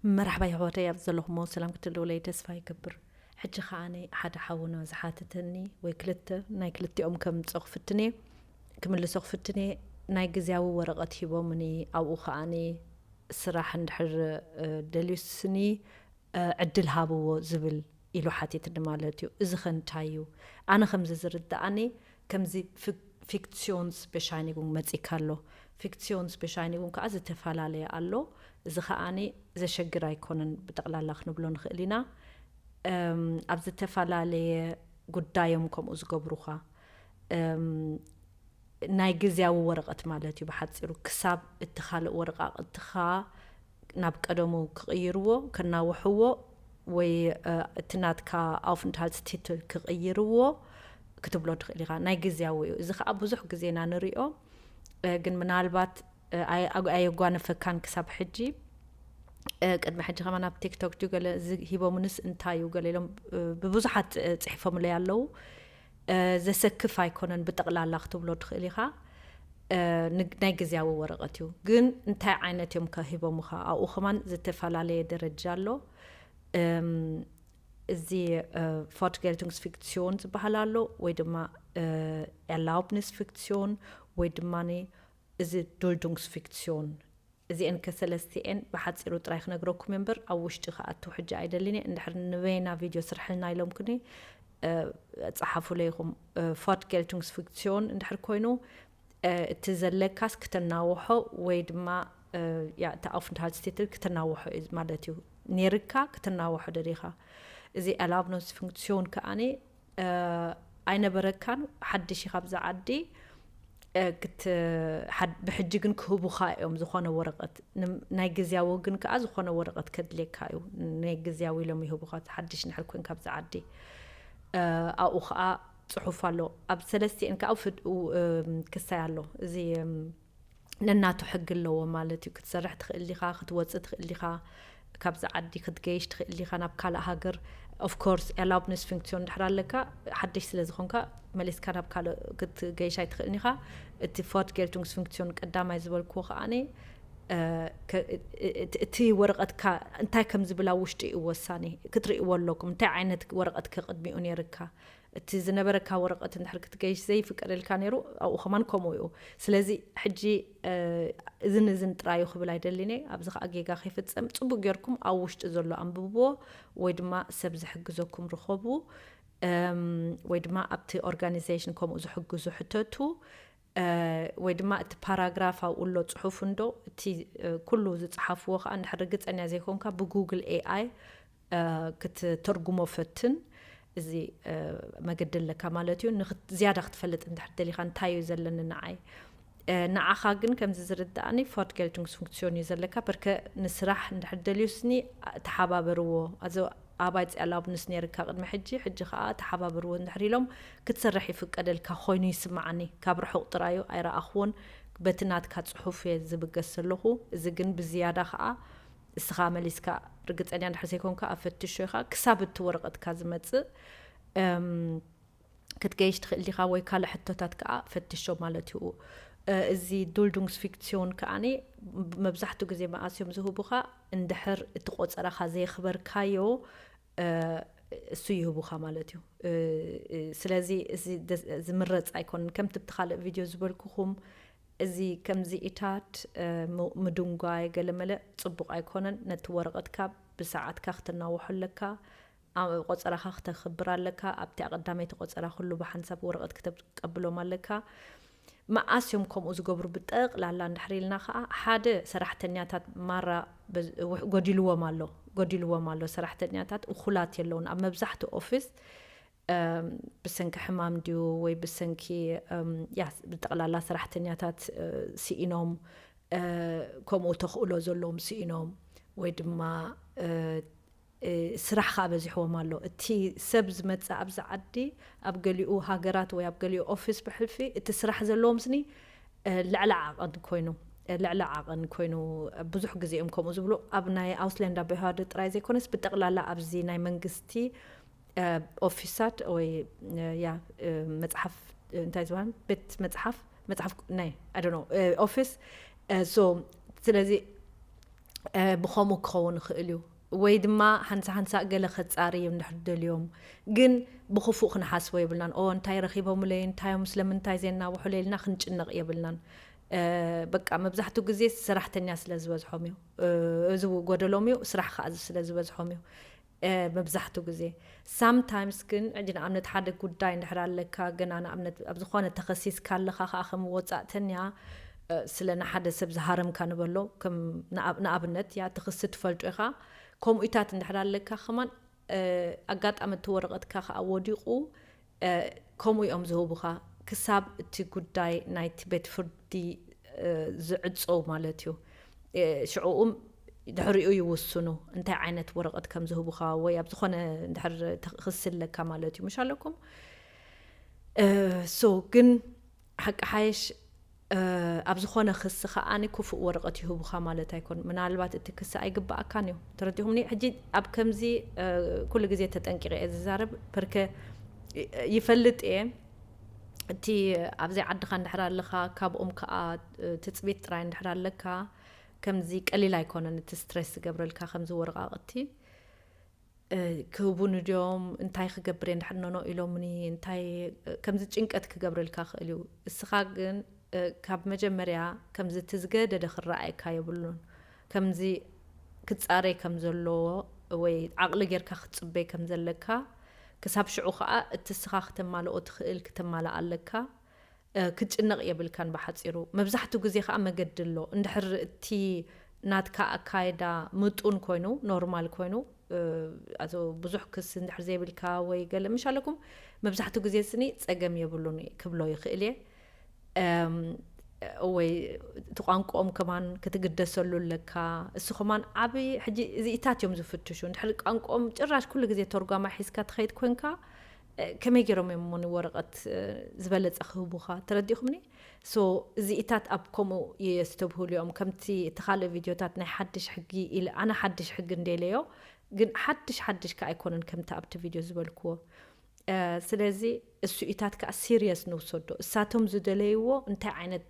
መራሕባ የሕዋተይ፣ ኣብ ዘለኹሞ ሰላም ክትልውለይ ተስፋ ይገብር። ሕጂ ከዓኒ ሓደ ሓውና ዝሓተተኒ ወይ ክልተ፣ ናይ ክልቲኦም ከምጽኦ ክፍትኔ ክምልሶ ክፍትኔ። ናይ ግዜያዊ ወረቐት ሂቦምኒ፣ ኣብኡ ከዓኒ ስራሕ እንድሕር ደልዩስኒ ዕድል ሃብዎ ዝብል ኢሉ ሓቲትኒ ማለት እዩ። እዚ ከ እንታይ እዩ? ኣነ ከምዚ ዝርድኣኒ ከምዚ ፊክሲዮንስ በሻይኒጉን መጺካ ኣሎ። ፊክሲዮንስ በሻይኒጉን ከዓ ዝተፈላለየ ኣሎ። እዚ ከዓኒ ዘሸግር ኣይኮነን፣ ብጠቕላላ ክንብሎ ንኽእል ኢና። ኣብ ዝተፈላለየ ጉዳዮም ከምኡ ዝገብሩኻ ናይ ግዜያዊ ወረቐት ማለት እዩ። ብሓፂሩ ክሳብ እቲ ካልእ ወረቓቕትኻ ናብ ቀደሙ ክቕይርዎ፣ ክናውሕዎ ወይ እቲ ናትካ ኣውፍንትሃልስ ቲትል ክቕይርዎ ክትብሎ ትኽእል ኢኻ። ናይ ግዜያዊ እዩ። እዚ ከዓ ብዙሕ ግዜና ንሪኦ፣ ግን ምናልባት ኣየጓነፈካን ክሳብ ሕጂ። ቅድሚ ሕጂ ከማን ኣብ ቲክቶክ ድዩ ገለ እዚ ሂቦምንስ እንታይ እዩ ገለ ኢሎም ብብዙሓት ፅሒፎምለይ ኣለዉ። ዘሰክፍ ኣይኮነን ብጠቕላላ ክትብሎ ትኽእል ኢኻ። ናይ ግዜያዊ ወረቐት እዩ። ግን እንታይ ዓይነት እዮም ከሂቦምኻ? ኣብኡ ከማን ዝተፈላለየ ደረጃ ኣሎ። እዚ ፎርትጌልቱንግስ ፊክሲዮን ዝበሃል ኣሎ፣ ወይ ድማ ኤርላውብኒስ ፊክሲዮን፣ ወይ ድማ እዚ ዱልዱንግስ ፊክሲዮን። እዚአን ከሰለስቲኤን ብሓፂሩ ጥራይ ክነግረኩም እምበር ኣብ ውሽጢ ክኣቱ ሕጂ ኣይደልን እየ። እንድሕር ንበይና ቪድዮ ስርሕልና ኢሎምኩኒ፣ ጸሓፉለይ ኢኹም። ፎርትጌልቱንግስ ፊክሲዮን እንድሕር ኮይኑ፣ እቲ ዘለካስ ክተናውሖ ወይ ድማ እቲ ኣውፍንትሃልስ ቲትል ክተናውሖ እዩ ማለት እዩ። ኔርካ ክተናውሖ ደሊኻ። እዚ ኤርላውብኒስ ፊክሲዮን ከኣኒ ኣይነበረካን፣ ሓድሽ ኢኻ ኣብዚ ዓዲ። ብሕጂ ግን ክህቡኻ እዮም ዝኾነ ወረቐት። ናይ ግዜያዊ ግን ከዓ ዝኾነ ወረቐት ከድልየካ እዩ። ናይ ግዜያዊ ኢሎም ይህቡኻ፣ ሓድሽ እንድሕር ኮይንካ ኣብዚ ዓዲ። ኣብኡ ከዓ ፅሑፍ ኣሎ። ኣብ ሰለስቲኤን ከዓ ክሳይ ኣሎ። እዚ ነናቱ ሕጊ ኣለዎ ማለት እዩ። ክትሰርሕ ትኽእል ኢኻ፣ ክትወፅእ ትኽእል ኢኻ፣ ካብዚ ዓዲ ክትገይሽ ትኽእል ኢኻ ናብ ካልእ ሃገር። ኦፍኮርስ ኤርላውብኒስ ፊክሲዮን እንድሕር ኣለካ፣ ሓድሽ ስለ ዝኾንካ መሊስካ ናብ ካልእ ክትገይሽ ኣይትኽእልን ኢኻ። እቲ ፎርትጌልቱንግስ ፊክሲዮን ቀዳማይ ዝበልክዎ ከዓኒ እቲ ወረቐትካ እንታይ ከም ዝብል ኣብ ውሽጢ እዩ ወሳኒ። ክትርእይዎ ኣለኩም እንታይ ዓይነት ወረቐት ከ ቅድሚኡ ነይርካ። እቲ ዝነበረካ ወረቐት እንድሕር ክትገይሽ ዘይፍቀደልካ ነይሩ፣ ኣብኡ ከማን ከምኡ እዩ። ስለዚ ሕጂ እዝን እዝን ጥራዩ ክብል ኣይደልን እየ። ኣብዚ ከዓ ጌጋ ከይፍፀም ፅቡቅ ጌርኩም ኣብ ውሽጢ ዘሎ ኣንብብዎ፣ ወይ ድማ ሰብ ዝሕግዘኩም ርኸቡ፣ ወይ ድማ ኣብቲ ኦርጋኒዜሽን ከምኡ ዝሕግዙ ሕተቱ። ወይ ድማ እቲ ፓራግራፍ ኣብኡ ኣሎ ፅሑፍ እንዶ፣ እቲ ኩሉ ዝፅሓፍዎ ከዓ እንድሕር ርግፀኛ ዘይኮንካ ብጉግል ኤኣይ ክትተርጉሞ ፈትን። እዚ መገዲ ኣለካ ማለት እዩ። ዝያዳ ክትፈልጥ እንድሕር ደሊኻ እንታይ እዩ ዘለኒ ንዓይ፣ ንዓኻ ግን ከምዚ ዝርድኣኒ ፎርትጌልቱንግስ ፊክሲዮን እዩ ዘለካ። በርከ ንስራሕ እንድሕር ደልዩስኒ ተሓባበርዎ። ኣዚ ኣባይ ኤርላውብኒስ ነይርካ ቅድሚ ሕጂ፣ ሕጂ ከዓ ተሓባበርዎ እንድሕር ኢሎም ክትሰርሕ ይፍቀደልካ ኮይኑ ይስምዓኒ። ካብ ርሑቕ ጥራዩ ኣይረኣኽዎን፣ በቲ ናትካ ፅሑፍ እየ ዝብገስ ዘለኹ። እዚ ግን ብዝያዳ ከዓ እስኻ መሊስካ ርግፀኛ እንድሕር ዘይኮንካ ኣፈትሾ ኢኻ ክሳብ እቲ ወረቐትካ ዝመፅእ ክትገይሽ ትኽእል ዲኻ ወይ ካልእ ሕቶታት ከዓ ፈትሾ ማለት እዩ። እዚ ዱልዱንግስ ፊክሲዮን ከዓኒ መብዛሕትኡ ግዜ መኣስ እዮም ዝህቡኻ? እንድሕር እቲ ቆፀራኻ ዘየኽበርካዮ እሱ ይህቡኻ ማለት እዩ። ስለዚ እዚ ዝምረፅ ኣይኮነን። ከምቲ ብቲ ካልእ ቪድዮ ዝበልኩኹም እዚ ከምዚ ኢታት ምድንጓይ ገለመለ ፅቡቕ ኣይኮነን። ነቲ ወረቐትካ ብሰዓትካ ክተናውሖ ኣለካ። ቆፀራኻ ክተኽብር ኣለካ። ኣብቲ ኣቐዳመይቲ ቆፀራ ኩሉ ብሓንሳብ ወረቐት ክተቀብሎም ኣለካ። መኣስ እዮም ከምኡ ዝገብሩ ብጠቕላላ እንድሕር ኢልና ከዓ ሓደ ሰራሕተኛታት ማራ ጎዲልዎም ኣሎ፣ ጎዲልዎም ኣሎ። ሰራሕተኛታት እኹላት የለውን ኣብ መብዛሕትኡ ኦፊስ። ብሰንኪ ሕማም ድዩ ወይ ብሰንኪ ያ ብጠቕላላ ሰራሕተኛታት ስኢኖም፣ ከምኡ ተኽእሎ ዘለዎም ስኢኖም ወይ ድማ ስራሕ ከዓ በዚሕዎም ኣሎ። እቲ ሰብ ዝመፅእ ኣብዚ ዓዲ ኣብ ገሊኡ ሃገራት ወይ ኣብ ገሊኡ ኦፊስ ብሕልፊ እቲ ስራሕ ዘለዎም ስኒ ልዕሊ ዓቐን ኮይኑ ልዕሊ ዓቐን ኮይኑ ብዙሕ ግዜ እዮም ከምኡ ዝብሉ። ኣብ ናይ ኣውስሌንዳ ቤሃርድ ጥራይ ዘይኮነስ ብጠቕላላ ኣብዚ ናይ መንግስቲ ኦፊሳት ወይ ያ መፅሓፍ እንታይ ዝበሃል ቤት መፅሓፍ መፅሓፍ ናይ ኣይ ኦፊስ። ስለዚ ብኸምኡ ክኸውን ይኽእል እዩ። ወይ ድማ ሓንሳ ሓንሳ ገለ ከጻሪ እዮም እንድሕር ደልዮም፣ ግን ብኽፉእ ክንሓስቦ የብልናን። ኦ እንታይ ረኺቦምለይ፣ እንታዮም፣ ስለምንታይ ዘናውሑለይ ኢልና ክንጭነቕ የብልናን። በቃ መብዛሕትኡ ግዜ ሰራሕተኛ ስለ ዝበዝሖም እዩ፣ እዚ ጎደሎም እዩ፣ ስራሕ ከዓ ስለ ዝበዝሖም እዩ። መብዛሕትኡ ግዜ ሳምታይምስ ግን ሕጂ ንኣብነት ሓደ ጉዳይ እንድሕር ኣለካ፣ ገና ንኣብነት ኣብ ዝኾነ ተኸሲስካ ኣለኻ ከዓ ከም ወፃእተኛ ስለ ንሓደ ሰብ ዝሃረምካ ንበሎ፣ ንኣብነት ያ እቲ ክሲ ትፈልጦ ኢኻ። ከምኡታት እንድሕር ኣለካ ከማን ኣጋጣሚ እቲ ወረቐትካ ከዓ ወዲቑ ከምኡ እዮም ዝህቡኻ ክሳብ እቲ ጉዳይ ናይቲ ቤት ፍርዲ ዝዕፀው ማለት እዩ። ሽዕኡም ድሕሪኡ ይውስኑ እንታይ ዓይነት ወረቐት ከም ዝህቡኻ ወይ ኣብ ዝኾነ ድሕር ክሲ ኣለካ ማለት እዩ፣ ምሽ ኣለኩም። ሶ ግን ሓቂ ሓየሽ ኣብ ዝኾነ ክሲ ከዓኒ ክፉእ ወረቐት ይህቡኻ ማለት ኣይኮን። ምናልባት እቲ ክሲ ኣይግባኣካን እዩ። ተረዲኹምኒ? ሕጂ ኣብ ከምዚ ኩሉ ግዜ ተጠንቂቐ እየ ዝዛረብ፣ ፐርከ ይፈልጥ እየ። እቲ ኣብዘይ ዓድኻ እንድሕር ኣለኻ፣ ካብኦም ከዓ ትፅቢት ጥራይ እንድሕር ኣለካ፣ ከምዚ ቀሊል ኣይኮነን እቲ ስትሬስ ዝገብረልካ ከምዚ ወረቓቕቲ። ክህቡኒ ድዮም፣ እንታይ ክገብር እየ እንድሕር ኖኖ ኢሎምኒ፣ እንታይ ከምዚ ጭንቀት ክገብረልካ ክእል እዩ። እስኻ ግን ካብ መጀመርያ ከምዚ እቲ ዝገደደ ክረኣየካ የብሉን። ከምዚ ክጻረይ ከም ዘለዎ ወይ ዓቕሊ ጌርካ ክትጽበይ ከም ዘለካ፣ ክሳብ ሽዑ ከኣ እቲ እስኻ ክተማልኦ ትኽእል ክተማልኣ ኣለካ። ክትጭነቕ የብልካን። ብሓጺሩ መብዛሕትኡ ግዜ ከኣ መገዲ ኣሎ። እንድሕር እቲ ናትካ ኣካይዳ ምጡን ኮይኑ፣ ኖርማል ኮይኑ፣ ኣቶ ብዙሕ ክስ እንድሕር ዘይብልካ ወይ ገለ ምሽ ኣለኩም፣ መብዛሕትኡ ግዜ ስኒ ጸገም የብሉን ክብሎ ይኽእል እየ። ወይ እቲ ቋንቋኦም ከማን ክትግደሰሉ ኣለካ። እሱ ከማን ዓቢ ሕጂ እዚኢታት እዮም ዝፍትሹ። እንድሕር ቋንቋኦም ጭራሽ ኩሉ ግዜ ተርጓማ ሒዝካ ትኸይድ ኮንካ፣ ከመይ ገይሮም እዮም እሞ ንወረቐት ዝበለጸ ክህቡኻ? ተረዲኹምኒ? ሶ እዚኢታት ኣብ ከምኡ የስተብህሉ እዮም። ከምቲ እቲ ካልእ ቪድዮታት ናይ ሓድሽ ሕጊ ኢለ፣ ኣነ ሓድሽ ሕጊ እንዴለዮ፣ ግን ሓድሽ ሓድሽ ከ ኣይኮነን ከምቲ ኣብቲ ቪድዮ ዝበልክዎ። ስለዚ እሱኢታት ከኣ ሲሪየስ ንውሰዶ። እሳቶም ዝደለይዎ እንታይ ዓይነት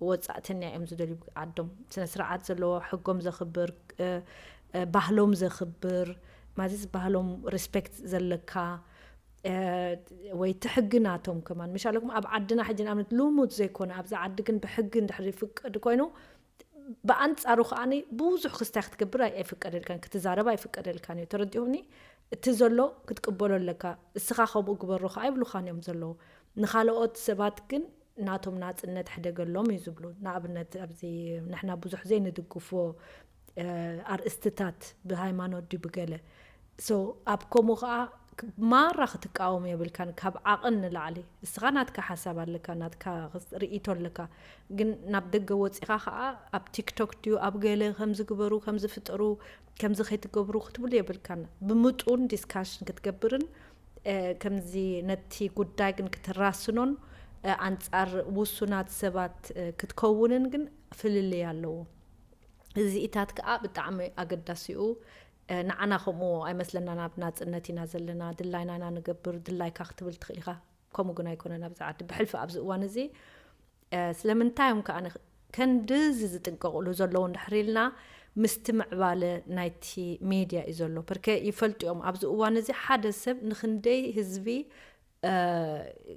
ወጻእተኛ እዮም ዝደልዩ? ዓዶም ስነ ስርዓት ዘለዎ፣ ሕጎም ዘኽብር፣ ባህሎም ዘኽብር፣ ማለት ባህሎም ሪስፔክት ዘለካ፣ ወይ እቲ ሕጊ ናቶም ከማን ምሽ ኣለኩም። ኣብ ዓድና ሕጂ ንኣብነት ልሙድ ዘይኮነ፣ ኣብዚ ዓዲ ግን ብሕጊ እንድሕር ይፍቀድ ኮይኑ፣ ብኣንጻሩ ከኣ ብዙሕ ክስታይ ክትገብር ኣይፍቀደልካን፣ ክትዛረብ ኣይፍቀደልካን እዩ። ተረዲኹምኒ? እቲ ዘሎ ክትቅበሎ ኣለካ። እስኻ ከምኡ ግበሮ ከኣ ይብሉኻን እዮም ዘለዉ። ንኻልኦት ሰባት ግን ናቶም ናጽነት ሕደገሎም እዩ ዝብሉ። ንኣብነት ኣብዚ ንሕና ብዙሕ ዘይንድግፎ ኣርእስትታት ብሃይማኖት ድዩ ብገለ፣ ሶ ኣብ ከምኡ ከኣ ማራ ክትቃወም የብልካን። ካብ ዓቕን ንላዕሊ እስኻ ናትካ ሓሳብ ኣለካ፣ ናትካ ርእይቶ ኣለካ። ግን ናብ ደገ ወጺኻ ከኣ ኣብ ቲክቶክ ድዩ ኣብ ገለ ከምዚ ግበሩ፣ ከምዚ ፍጠሩ፣ ከምዚ ከይትገብሩ ክትብሉ የብልካን። ብምጡን ዲስካሽን ክትገብርን ከምዚ ነቲ ጉዳይ ግን ክትራስኖን ኣንጻር ውሱናት ሰባት ክትከውንን ግን ፍልልይ ኣለዎ። እዚኢታት ከኣ ብጣዕሚ ኣገዳሲኡ። ንዓና ከምኡ ኣይመስለና፣ ናብ ናጽነት ኢና ዘለና፣ ድላይና ኢና ንገብር፣ ድላይካ ክትብል ትኽእል ኢኻ። ከምኡ ግን ኣይኮነን ኣብዚ ዓዲ ብሕልፊ ኣብዚ እዋን እዚ። ስለምንታይ እዮም ከኣ ከንድዚ ዝጥንቀቕሉ ዘለዉ እንድሕር ኢልና፣ ምስቲ ምዕባለ ናይቲ ሜድያ እዩ ዘሎ። ፐርከ ይፈልጡ እዮም ኣብዚ እዋን እዚ ሓደ ሰብ ንክንደይ ህዝቢ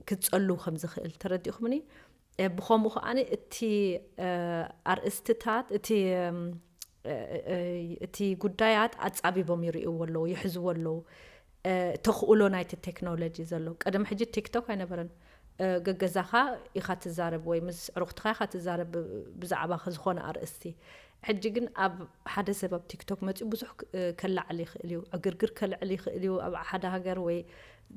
ክጸሉ ከም ዝኽእል። ተረዲእኩምኒ? ብኸምኡ ከኣ እቲ ኣርእስትታት፣ እቲ እቲ ጉዳያት ኣጻቢቦም ይርእይዎ ኣለዉ፣ ይሕዝዎ ኣለዉ። ተኽእሎ ናይቲ ቴክኖሎጂ ዘሎ ቀደም ሕጂ ቲክቶክ ኣይነበረን። ገገዛኻ ኢኻ ትዛረብ ወይ ምስ ዕሩኽትኻ ኢኻ ትዛረብ ብዛዕባ ዝኾነ ኣርእስቲ። ሕጂ ግን ኣብ ሓደ ሰብ ኣብ ቲክቶክ መጺኡ ብዙሕ ከላዕል ይኽእል እዩ፣ ዕግርግር ከልዕል ይኽእል እዩ ኣብ ሓደ ሃገር ወይ፣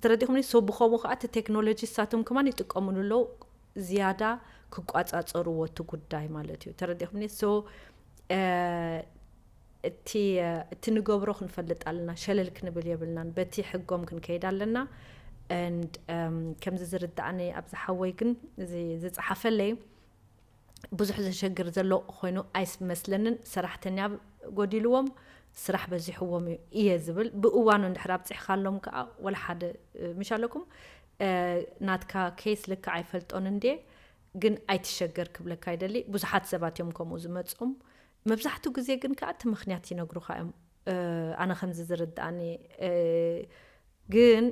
ተረዲኹምኒ? ሶ ብኸምኡ ከዓ እቲ ቴክኖሎጂ ንሳቶም ከማን ይጥቀምሉ ኣለዉ፣ ዝያዳ ክቋጻጸርዎ እቲ ጉዳይ ማለት እዩ። ተረዲኹምኒ? ሶ እቲ እቲ ንገብሮ ክንፈልጥ ኣለና፣ ሸለል ክንብል የብልናን። በቲ ሕጎም ክንከይድ ኣለና። And ከምዚ ዝርዳእኒ ኣብዚ ሓወይ ግን እዚ ዝጸሓፈለይ ብዙሕ ዘሸግር ዘሎ ኮይኑ ኣይመስለንን። ሰራሕተኛ ጎዲልዎም፣ ስራሕ በዚሕዎም እዩ እየ ዝብል። ብእዋኑ እንድሕር ኣብፂሕካሎም ከዓ ወላ ሓደ ምሽ ኣለኩም ናትካ ኬስ ልክዕ ኣይፈልጦን እንድየ፣ ግን ኣይትሸገር ክብለካ ይደሊ። ብዙሓት ሰባት እዮም ከምኡ ዝመፁም። መብዛሕትኡ ግዜ ግን ከዓ እቲ ምኽንያት ይነግሩኻ እዮም። ኣነ ከምዚ ዝርድኣኒ ግን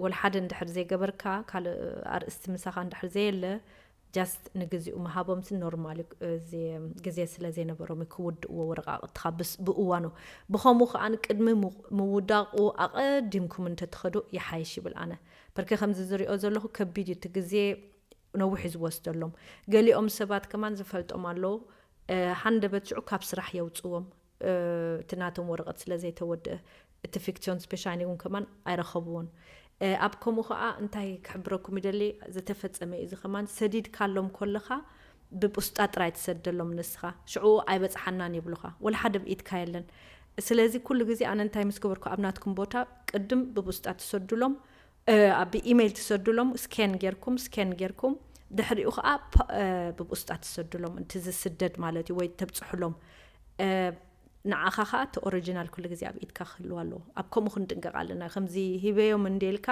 ወላ ሓደ እንድሕር ዘይገበርካ፣ ካልእ ኣርእስቲ ምሳኻ እንድሕር ዘየለ፣ just ንግዚኡ ምሃቦምሲ ኖርማል እዩ። እዚ ግዜ ስለ ዘይነበሮም እዩ ክውድእዎ ወረቃቅትኻ ብእዋኑ። ብኸምኡ ከዓ ቅድሚ ምውዳቁ ኣቐዲምኩም እንተትኸዱ ይሓይሽ ይብል ኣነ። በርከ ከምዚ ዝሪኦ ዘለኹ ከቢድ እዩ እቲ ግዜ፣ ነዊሕ እዩ ዝወስደሎም። ገሊኦም ሰባት ከማን ዝፈልጦም ኣለዉ፣ ሃንደበት ሽዑ ካብ ስራሕ የውፅዎም። እቲ ናቶም ወረቐት ስለ ዘይተወድአ፣ እቲ ፊክሲዮን ስፔሻኒ እውን ከማን ኣይረኸብዎን። ኣብ ከምኡ ከዓ እንታይ ክሕብረኩም ይደሊ፣ ዝተፈፀመ እዩ። እዚ ከማን ሰዲድካሎም ከለኻ ብብስጣ ጥራይ ትሰደሎም ንስኻ፣ ሽዑ ኣይበፅሓናን ይብሉኻ፣ ወላ ሓደ ብኢድካ የለን። ስለዚ ኩሉ ግዜ ኣነ እንታይ ምስ ገበርኩ፣ ኣብ ናትኩም ቦታ ቅድም ብብስጣ ትሰዱሎም፣ ኣብ ኢሜይል ትሰዱሎም፣ ስኬን ጌርኩም ስኬን ጌርኩም ድሕሪኡ ከዓ ብብስጣ ትሰዱሎም፣ እቲ ዝስደድ ማለት እዩ፣ ወይ ተብፅሑሎም። ንዓኻ ከዓ እቲ ኦሪጂናል ኩሉ ግዜ ኣብ ኢድካ ክህልው ኣለዎ። ኣብ ከምኡ ክንጥንቀቕ ኣለና። ከምዚ ሂበዮም እንዴልካ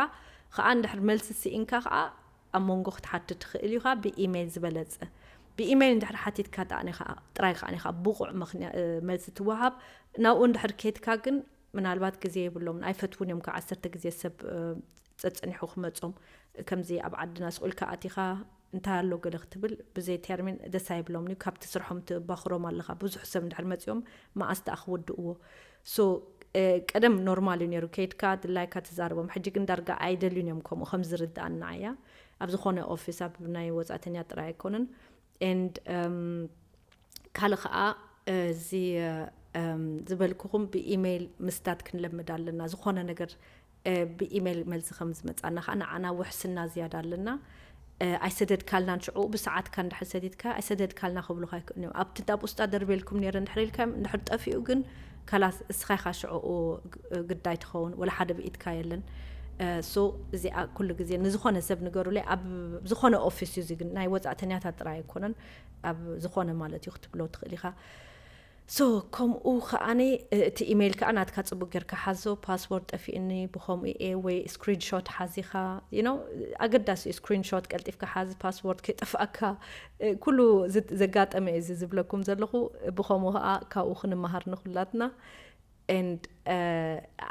ከዓ እንድሕር መልሲ ስኢንካ ከዓ ኣብ መንጎ ክትሓትት ትኽእል ኢኻ ብኢሜይል ዝበለጸ። ብኢሜይል እንድሕር ሓቲትካ ጥራይ ከዓ ኢኻ ብቑዕ መልሲ ትወሃብ። ናብኡ እንድሕር ኬድካ ግን ምናልባት ግዜ የብሎምን፣ ኣይፈትውን እዮም። ካብ ዓሰርተ ግዜ ሰብ ጸጸኒሑ ክመጾም፣ ከምዚ ኣብ ዓድና ስቑልካ ኣቲኻ እንታይ ኣሎ ገለ ክትብል ብዘይ ቴርሚን ደስ ኣይብሎምን እዩ። ካብቲ ስርሖም ትባኽሮም ኣለኻ። ብዙሕ ሰብ እንድሕር መጺኦም መኣስ ደኣ ክውድእዎ። ሶ ቀደም ኖርማል እዩ ነይሩ፣ ከይድካ ድላይካ ትዛረቦም። ሕጂ ግን ዳርጋ ኣይደልዩን እዮም ከምኡ፣ ከም ዝርድኣና እያ። ኣብ ዝኾነ ኦፊስ ኣብ ናይ ወጻእተኛ ጥራይ ኣይኮነን። And ካልእ ከዓ እዚ ዝበልኩኹም ብኢሜይል ምስዳድ ክንለምድ ኣለና። ዝኾነ ነገር ብኢሜይል መልሲ ከም ዝመፃና ከዓ ንዓና ውሕስና ዝያዳ ኣለና። ኣይሰደድካልናን፣ ሽዑ ብሰዓትካ እንድሕር ሰዲድካ ኣይሰደድካልና ክብሉኻ ኣይክእልን እዮም። ኣብቲ ኣብ ውስጣ ደርቤልኩም ነይረ እንድሕር ኢልካ እንድሕር ጠፊኡ ግን ካላስ እስኻ ኢኻ ሽዑ ግዳይ ትኸውን፣ ወላ ሓደ ብኢድካ የለን። ሶ እዚኣ ኩሉ ግዜ ንዝኾነ ሰብ ንገሩለይ፣ ኣብ ዝኾነ ኦፊስ እዩ፣ እዚ ግን ናይ ወፃእተኛታት ጥራይ ኣይኮነን፣ ኣብ ዝኾነ ማለት እዩ ክትብሎ ትኽእል ኢኻ። ሶ ከምኡ ከዓኒ እቲ ኢሜይል ከዓ ናትካ ፅቡቅ ጌርካ ሓዞ፣ ፓስወርድ ጠፊእኒ ብከምኡ እየ፣ ወይ ስክሪንሾት ሓዚኻ፣ you know፣ ኣገዳሲ እዩ። ስክሪንሾት ቀልጢፍካ ሓዝ፣ ፓስወርድ ከይጠፍኣካ። ኩሉ ዘጋጠመ እዩ እዚ ዝብለኩም ዘለኹ። ብከምኡ ከዓ ካብኡ ክንመሃር ንኩላትና። And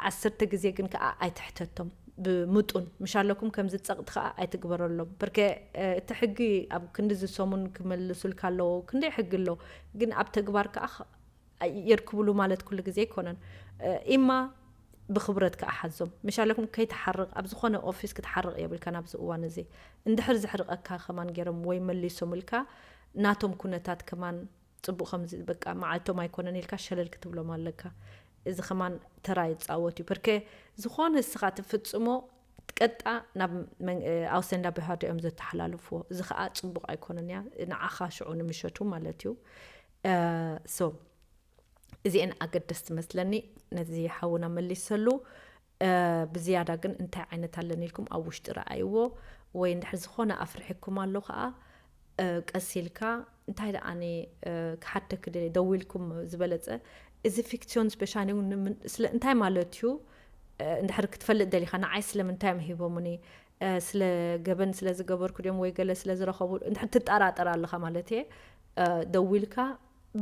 ዓሰርተ ግዜ ግን ከዓ ኣይትሕተቶም፣ ብምጡን ምሽ ኣለኩም ከምዚ ፀቕጢ ከዓ ኣይትግበረሎም። በርከ እቲ ሕጊ ኣብ ክንዲ ዝሰሙን ክመልሱልካ ኣለዎ፣ ክንደይ ሕጊ ኣሎ፣ ግን ኣብ ተግባር ከዓ የርክብሉ ማለት ኩሉ ግዜ ኣይኮነን። ኢማ ብክብረት ከዓ ሓዞም። ምሽ ኣለኩም ከይትሓርቕ፣ ኣብ ዝኾነ ኦፊስ ክትሓርቕ የብልካ ናብዚ እዋን እዚ። እንድሕር ዝሕርቐካ ከማን ገይሮም ወይ መሊሶምልካ ናቶም ኩነታት ከማን ፅቡቅ ከምዚ በቃ መዓልቶም ኣይኮነን ኢልካ ሸለል ክትብሎም ኣለካ። እዚ ከማን ተራ ይፃወት እዩ። በርከ ዝኾነ እስኻ ትፍፅሞ ቀጣ ናብ ኣውሰንዳ ብሃዶ እዮም ዘተሓላልፍዎ። እዚ ከዓ ፅቡቅ ኣይኮነን እያ ንዓኻ ሽዑ ንምሸቱ ማለት እዩ። ሶ እዚአን ኣገደስቲ መስለኒ። ነዚ ሓውና መሊሰሉ። ብዝያዳ ግን እንታይ ዓይነት ኣለኒ ኢልኩም ኣብ ውሽጢ ረኣይዎ፣ ወይ እንድሕር ዝኾነ ኣፍርሒኩም ኣሎ ከዓ ቀስ ኢልካ እንታይ ደኣኒ ክሓተክ ደልየ፣ ደዊልኩም ዝበለፀ። እዚ ፊክሲዮን ስፔሻሊ እውን እንታይ ማለት እዩ እንድሕር ክትፈልጥ ደሊኻ፣ ንዓይ ስለምንታይ እዮም ሂቦምኒ፣ ስለ ገበን ስለ ዝገበርኩ ድዮም ወይ ገለ ስለ ዝረኸቡ እንድሕር ትጠራጠር ኣለኻ ማለት እየ። ደዊልካ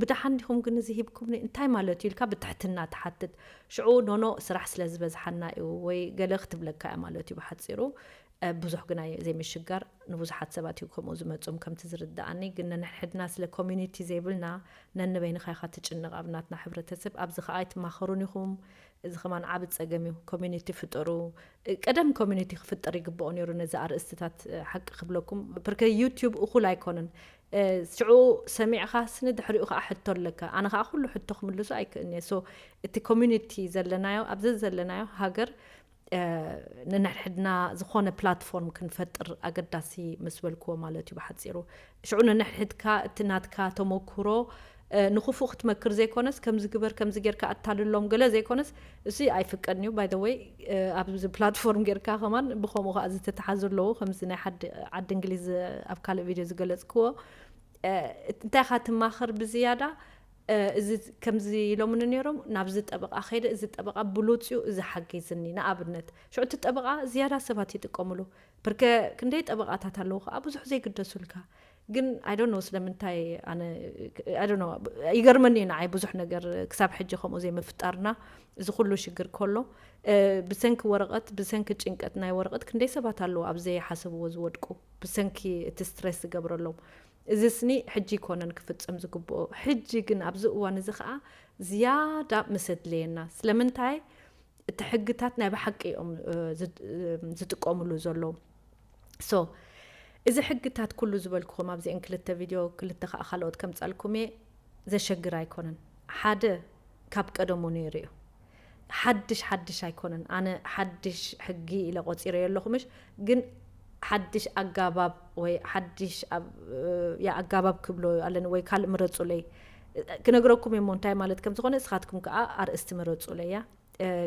ብደሓን ዲኹም ግን እዚ ሂብኩምኒ እንታይ ማለት እዩ ኢልካ ብትሕትና ትሓትት። ሽዑ ኖኖ ስራሕ ስለ ዝበዝሓና እዩ ወይ ገለ ክትብለካ እያ ማለት እዩ ብሓፂሩ። ብዙሕ ግና ዘይምሽጋር ንብዙሓት ሰባት እዩ ከምኡ ዝመፅም ከምቲ ዝርድኣኒ። ግን ነንሕድና ስለ ኮሚኒቲ ዘይብልና ነንበይንኻ ኢኻ ትጭነቕ ኣብ ናትና ሕብረተሰብ። ኣብዚ ከዓ ኣይትማኸሩን ኢኹም። እዚ ከማን ዓቢ ጸገም እዩ። ኮሚኒቲ ፍጠሩ። ቀደም ኮሚኒቲ ክፍጠር ይግብኦ ነይሩ ነዚ ኣርእስትታት ሓቂ ክብለኩም። ብርከ ዩቲዩብ እኹል ኣይኮነን። ሽዑ ሰሚዕኻ ስኒ ድሕሪኡ ከዓ ሕቶ ኣለካ። ኣነ ከዓ ኩሉ ሕቶ ክምልሱ ኣይክእልን እየ። ሶ እቲ ኮሚኒቲ ዘለናዮ ኣብዚ ዘለናዮ ሃገር ነንሕድሕድና ዝኾነ ፕላትፎርም ክንፈጥር ኣገዳሲ ምስ በልክዎ ማለት እዩ ብሓፂሩ። ሽዑ ነንሕድሕድካ እቲ ናትካ ተመኩሮ ንክፉእ ክትመክር ዘይኮነስ ከምዚ ግበር ከምዚ ጌርካ ኣታልሎም ገለ ዘይኮነስ እሱ ኣይፍቀድን እዩ። ባይ ወይ ኣብዚ ፕላትፎርም ጌርካ ከማን ብከምኡ ከዓ ዝተተሓዙ ኣለዉ። ከምዚ ናይ ሓዲ ዓዲ እንግሊዝ ኣብ ካልእ ቪድዮ ዝገለፅክዎ እንታይ ኢኻ ትማኸር ብዝያዳ እዚ ከምዚ ኢሎምኒ ነይሮም ናብዚ ጠበቃ ከይደ እዚ ጠበቃ ብሉፅ እዩ እዚ ሓጊዝኒ ንኣብነት ሽዑ እቲ ጠበቃ ዝያዳ ሰባት ይጥቀምሉ። ብርከ ክንደይ ጠበቃታት ኣለዉ ከዓ ብዙሕ ዘይግደሱልካ ግን I don't know ስለምንታይ ኣነ I don't know ይገርመኒ እዩ ንዓይ ብዙሕ ነገር ክሳብ ሕጂ ከምኡ ዘይምፍጣርና እዚ ኩሉ ሽግር ከሎ ብሰንኪ ወረቐት ብሰንኪ ጭንቀት ናይ ወረቐት ክንደይ ሰባት ኣለዉ ኣብ ዘይሓሰብዎ ዝወድቁ ብሰንኪ እቲ ስትረስ ዝገብረሎም እዚ ስኒ ሕጂ ይኮነን ክፍጸም ዝግብኦ ሕጂ ግን ኣብዚ እዋን እዚ ከዓ ዝያዳ ምስ ኣድለየና ስለምንታይ እቲ ሕግታት ናይ ብሓቂ እዮም ዝጥቀምሉ ዘለዉ so እዚ ሕግታት ኩሉ ዝበልኩኹም ኣብዚአን ክልተ ቪድዮ ክልተ ከዓ ካልኦት ከምፀልኩም እየ ዘሸግር ኣይኮነን ሓደ ካብ ቀደሙ ነይሩ እዩ ሓድሽ ሓድሽ ኣይኮነን ኣነ ሓድሽ ሕጊ ኢለ ቆፂረ የለኹምሽ ግን ሓድሽ ኣጋባብ ወይ ሓድሽ ኣጋባብ ክብሎ ኣለኒ ወይ ካልእ ምረፁለይ ክነግረኩም እሞ እንታይ ማለት ከም ዝኾነ እስኻትኩም ከዓ ኣርእስቲ ምረፁለይ እያ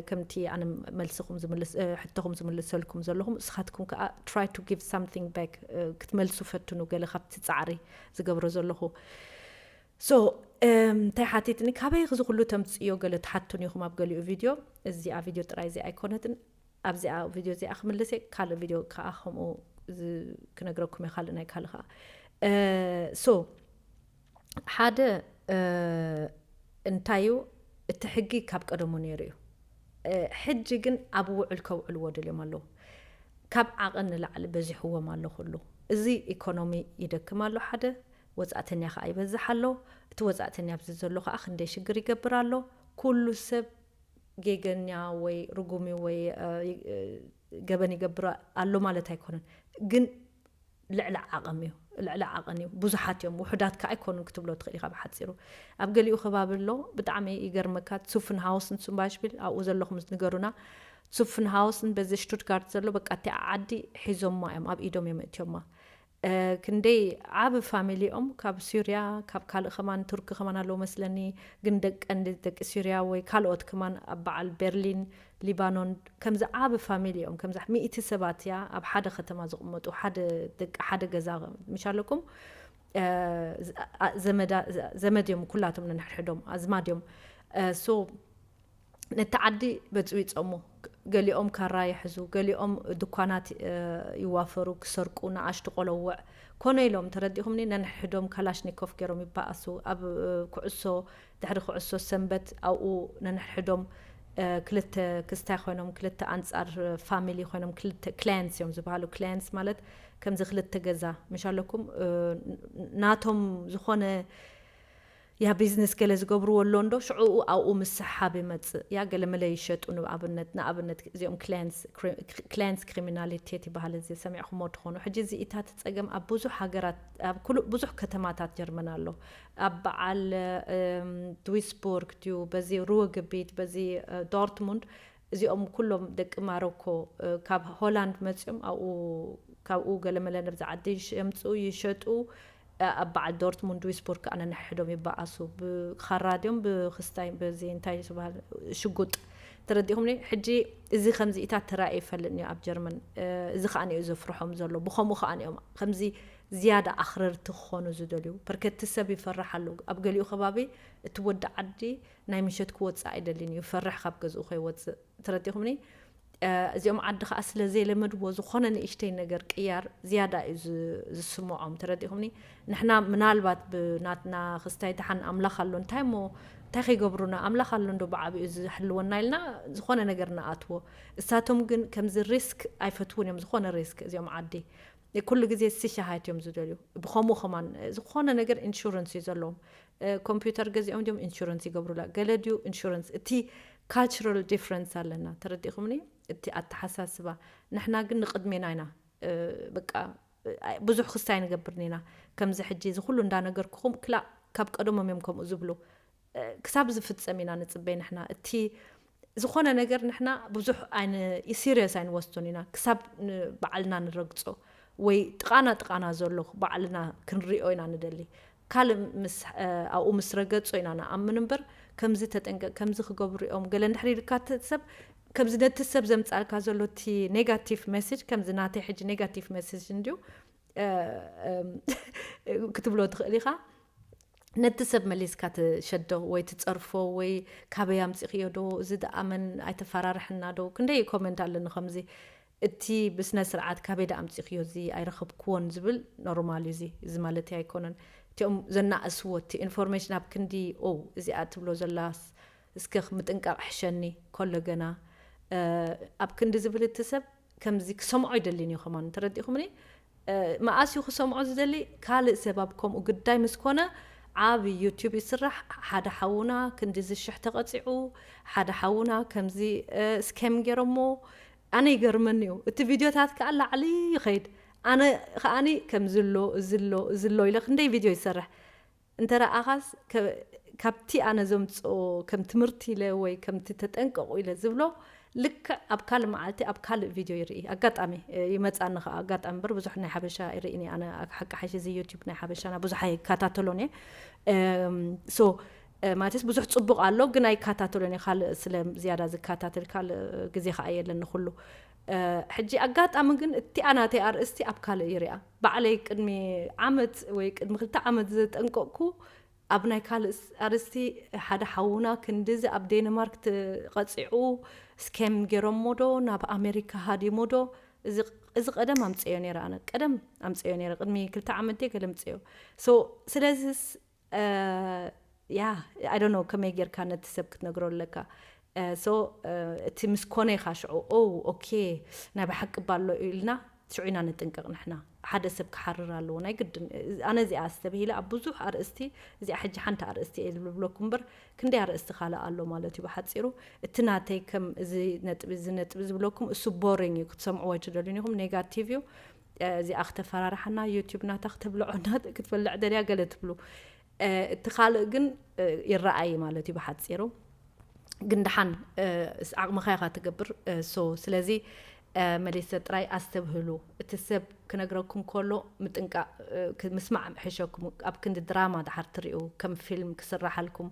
ከምቲ ኣነ መልስኹም ዝምልስ ሕቶኹም ዝምልሰልኩም ዘለኹም እስኻትኩም ከዓ try to give something back ክትመልሱ ፈትኑ ገለ ካብቲ ፃዕሪ ዝገብሮ ዘለኹ so እንታይ ሓቲትኒ ካበይ እዚ ኩሉ ተምፅዮ ገለ ትሓቱን ኢኹም ኣብ ገሊኡ ቪድዮ እዚኣ ቪድዮ ጥራይ እዚ ኣይኮነትን ኣብዚኣ ቪድዮ እዚኣ ክምልስ ካልእ ቪድዮ ከዓ ከምኡ ክነግረኩም እየ ካልእ ናይ ካልእ ከዓ so ሓደ እንታይ እዩ እቲ ሕጊ ካብ ቀደሙ ነይሩ እዩ ሕጂ ግን ኣብ ውዕል ከውዕልዎ ደልዮም ኣለዉ ካብ ዓቐን ንላዕሊ በዚሕዎም ኣሎ ኩሉ እዚ ኢኮኖሚ ይደክም ኣሎ ሓደ ወፃእተኛ ከዓ ይበዝሕ ኣሎ እቲ ወፃእተኛ ኣብዚ ዘሎ ከዓ ክንደይ ሽግር ይገብር ኣሎ ኩሉ ሰብ ጌገኛ ወይ ርጉም ወይ ገበን ይገብር ኣሎ ማለት ኣይኮነን ግን ልዕሊ ዓቐን እዩ ልዕሊ ዓቐን እዩ ብዙሓት እዮም ውሑዳት ከዓ ኣይኮኑን ክትብሎ ትኽእል ኢኻ ብሓፂሩ ኣብ ገሊኡ ከባቢ ኣሎ ብጣዕሚ ይገርመካ ሱፍን ሃውስን ሱምባሽቢል ኣብኡ ዘለኹም ንገሩና ሱፍን ሃውስን በዚ ሽቱትጋርት ዘሎ በቃ እቲ ዓዲ ሒዞማ እዮም ኣብ ኢዶም እዮም እትዮማ ክንደይ ዓብ ፋሚሊ እዮም ካብ ሱርያ ካብ ካልእ ከማን ቱርኪ ከማን ኣለዉ መስለኒ ግን ደቀንዲ ደቂ ሱርያ ወይ ካልኦት ከማን ኣብ በዓል ቤርሊን ሊባኖን ከምዚ ዓብ ፋሚሊ እዮም ከምዚ ሚእቲ ሰባት እያ ኣብ ሓደ ከተማ ዝቕመጡ ሓደ ደቂ ሓደ ገዛ ምሽ ኣለኩም ዘመድ እዮም ኩላቶም ነንሕድሕዶም ኣዝማድ እዮም so ነቲ ዓዲ በፅቢፆሞ ገሊኦም ካራ ይሕዙ ገሊኦም ድኳናት ይዋፈሩ ክሰርቁ ንኣሽቱ ቆለውዕ ኮነ ኢሎም ተረዲኹምኒ ነንሕድሕዶም ካላሽኒኮፍ ገይሮም ይበኣሱ ኣብ ኩዕሶ ድሕሪ ኩዕሶ ሰንበት ኣብኡ ነንሕድሕዶም ክልተ ክስታይ ኮይኖም ክልተ ኣንፃር ፋሚሊ ኮይኖም ክልተ ክላየንትስ እዮም ዝበሃሉ ክላየንትስ ማለት ከምዚ ክልተ ገዛ ምሽ ኣለኩም ናቶም ዝኾነ ያ ቢዝነስ ገለ ዝገብርዎ ኣሎ እንዶ ሽዕኡ ኣብኡ ምስሓብ ይመፅእ ያ ገለ መለ ይሸጡ ንኣብነት ንኣብነት እዚኦም ክላየንትስ ክሪሚናሊቴት ይበሃል እዚ ሰሚዕኩሞ ትኾኑ ሕጂ እዚ ኢታት ፀገም ኣብ ብዙሕ ሃገራት ኣብ ኩሉ ብዙሕ ከተማታት ጀርመን ኣሎ ኣብ በዓል ድዊስቡርግ ድዩ በዚ ሩወግቢት በዚ ዶርትሙንድ እዚኦም ኩሎም ደቂ ማሮኮ ካብ ሆላንድ መፅኦም ኣብኡ ካብኡ ገለመለ ነብዚ ዓዲ ይሸምፁ ይሸጡ ኣብ በዓል ዶርትሙንድ ዊስቡርግ ከዓ ነንሕድሕዶም ይበኣሱ ብኻራ ድዮም ብክስታይ በዚ እንታይ ዝበሃል ሽጉጥ ተረዲኹምኒ ሕጂ እዚ ከምዚ ኢታት ተራእየ ይፈልጥ እዩ ኣብ ጀርመን እዚ ከዓ እዩ ዘፍርሖም ዘሎ ብኸምኡ ከዓ እዮም ከምዚ ዝያዳ ኣኽረርቲ ክኾኑ ዝደልዩ በርከቲ ሰብ ይፈርሕ ኣለዉ ኣብ ገሊኡ ከባቢ እቲ ወዲ ዓዲ ናይ ምሸት ክወፅእ ኣይደልን እዩ ይፈርሕ ካብ ገዝኡ ከይወፅእ ተረዲኹምኒ እዚኦም ዓዲ ከዓ ስለ ዘይለመድዎ ዝኾነ ንእሽተይ ነገር ቅያር ዝያዳ እዩ ዝስምዖም ተረዲኹምኒ ንሕና ምናልባት ብናትና ክስታይ ደሓን ኣምላኽ ኣሎ እንታይ ሞ እንታይ ከይገብሩና ኣምላኽ ኣሎ እንዶ ብዓብኡ ዝሕልወና ኢልና ዝኾነ ነገር ንኣትዎ እሳቶም ግን ከምዚ ሪስክ ኣይፈትውን እዮም ዝኾነ ሪስክ እዚኦም ዓዲ ኩሉ ግዜ ስሻሃት እዮም ዝደልዩ ብኸምኡ ከማን ዝኾነ ነገር ኢንሹረንስ እዩ ዘለዎም ኮምፒውተር ገዚኦም ድዮም ኢንሹረንስ ይገብሩላ ገለ ድዩ ኢንሹረንስ እቲ ካልቸራል ዲፍረንስ ኣለና ተረዲኹምኒ እቲ ኣተሓሳስባ ንሕና ግን ንቕድሜና ኢና በቃ ብዙሕ ክስታይ ንገብር ኢና ከምዚ ሕጂ እዚ ኩሉ እንዳነገርኩኹም ክላእ ካብ ቀደሞም እዮም ከምኡ ዝብሉ ክሳብ ዝፍጸም ኢና ንጽበይ ንሕና እቲ ዝኾነ ነገር ንሕና ብዙሕ ኣይን serious ኣይንወስዶን ኢና ክሳብ ባዕልና ንረግጾ ወይ ጥቓና ጥቓና ዘሎ ባዕልና ክንሪኦ ኢና ንደሊ ካልእ ምስ ኣብኡ ምስ ረገጾ ኢና ንኣምን እምበር ከምዚ ተጠንቀቅ ከምዚ ክገብሩ እዮም ገለ እንድሕር ኢልካ ሰብ ከምዚ ነቲ ሰብ ዘምጻልካ ዘሎ እቲ negative message ከምዚ ናተይ ሕጂ negative message እንድዩ ክትብሎ ትኽእል ኢኻ ነቲ ሰብ መሊስካ ትሸዶ ወይ ትጸርፎ ወይ ካበይ ኣምጺኽዮ ዶ እዚ ደኣ መን ኣይተፈራርሕና ዶ ክንደይ ኮመንት ኣለኒ ከምዚ እቲ ብስነ ስርዓት ካበይ ዳ ኣምፂኽዮ እዚ ኣይረኸብክዎን ዝብል ኖርማል እዩ። እዚ እዚ ማለት ኣይኮነን። እቲኦም ዘናእስዎ እቲ ኢንፎርሜሽን ኣብ ክንዲ ኦ እዚኣ ትብሎ ዘላስ እስከ ምጥንቃቕ ሕሸኒ ከሎ ገና ኣብ ክንዲ ዝብል እቲ ሰብ ከምዚ ክሰምዖ ይደሊን እዩ። ከማን ተረዲኹምኒ? መኣስ እዩ ክሰምዖ ዝደሊ? ካልእ ሰብ ኣብ ከምኡ ግዳይ ምስ ኮነ ዓብ ዩቲዩብ ይስራሕ። ሓደ ሓውና ክንዲ ዝሽሕ ተቐፂዑ፣ ሓደ ሓውና ከምዚ ስኬም ገይሮሞ። ኣነ ይገርመኒ እዩ። እቲ ቪድዮታት ከዓ ላዕሊ ይኸይድ። ኣነ ከዓኒ ከምዚ ኣሎ፣ እዚ ኣሎ፣ እዚ ኣሎ ኢለ ክንደይ ቪድዮ ይሰርሕ። እንተ ረኣኻስ ከ-፣ ካብቲ ኣነ ዘምፅኦ ከም ትምህርቲ ኢለ ወይ ከምቲ ተጠንቀቑ ኢለ ዝብሎ ልክዕ ኣብ ካልእ መዓልቲ ኣብ ካልእ ቪድዮ ይርኢ። ኣጋጣሚ እ፣ ይመፃኒ ከዓ ኣጋጣሚ እምበር ብዙሕ ናይ ሓበሻ ይርኢኒ ኣነ። ሓቂ ሓይሽ እዚ ዩቲዩብ ናይ ሓበሻና ብዙሕ ኣይከታተሎን እየ። እም፣ ሶ እ፣ ማለትስ ብዙሕ ፅቡቕ ኣሎ ግን ኣይከታተሎን እየ። ካልእ ስለ ዝያዳ ዝከታተል ካልእ ግዜ ከዓ የለን ንኩሉ። እ፣ ሕጂ ኣጋጣሚ ግን እቲኣ ናተይ ኣርእስቲ ኣብ ካልእ ይሪኣ። ባዕለይ ቅድሚ ዓመት ወይ ቅድሚ ክልተ ዓመት ዘጠንቀቕኩ ኣብ ናይ ካልእ ስ-፣ ኣርእስቲ ሓደ ሓውና ክንድዚ ኣብ ዴንማርክ ተቐፂዑ ስኬም ገይሮሞ ዶ ናብ ኣሜሪካ ሃዲሞ ዶ? እዚ፣ እዚ ቀደም ኣምፅዮ ነይረ ኣነ። ቀደም ኣምፅዮ ነይረ። ቅድሚ ክልተ ዓመት ድየ ገለ ምፅዮ። ሶ፣ ስለዚስ፣ እ፣ ያ፣ I don't know ከመይ ጌርካ ነቲ ሰብ ክትነግሮ ኣለካ። እ፣ ሶ፣ እ፣ እቲ ምስ ኮነ ኢኻ ሽዑ፣ ኦ፣ ኦኬ፣ ናይ ብሓቂ እባ ኣሎ ኢልና ሽዑ ኢና ንጥንቀቕ ንሕና። ሓደ ሰብ ክሓርር ኣለዎ ናይ ግድን። ኣነ እዚኣ ኣስተብሂለ ኣብ ብዙሕ ኣርእስቲ፣ እዚኣ ሕጂ ሓንቲ ኣርእስቲ እየ ዝብለኩም እምበር ክንደይ ኣርእስቲ ካልእ ኣሎ ማለት እዩ ብሓጺሩ። እቲ ናተይ ከም እዚ ነጥቢ፣ እዚ ነጥቢ ዝብለኩም እሱ ቦሪንግ እዩ፣ ክትሰምዕዎ ኣይትደልዩን ኢኹም፣ ኔጋቲቭ እዩ። እ፣ እዚኣ ክተፈራርሓና፣ ዩቲዩብ ናታ ክተብልዖና፣ ክትበልዕ ደልያ ገለ ትብሉ። እ፣ እቲ ካልእ ግን፣ እ፣ ይረኣይ ማለት እዩ ብሓጺሩ። ግን ደሓን፣ እ፣ ስ-፣ ዓቕምኻ ኢኻ ትገብር። እ፣ ሶ፣ ስለዚ፣ እ፣ መሊሰ ጥራይ ኣስተብህሉ። እቲ ሰብ ክነግረኩም ከሎ ምጥንቃቕ፣ እ፣ ክ-፣ ምስማዕ ሕሸኩም። ኣብ ክንዲ ድራማ ደሓር ትሪኡ፣ ከም ፊልም ክስራሓልኩም፣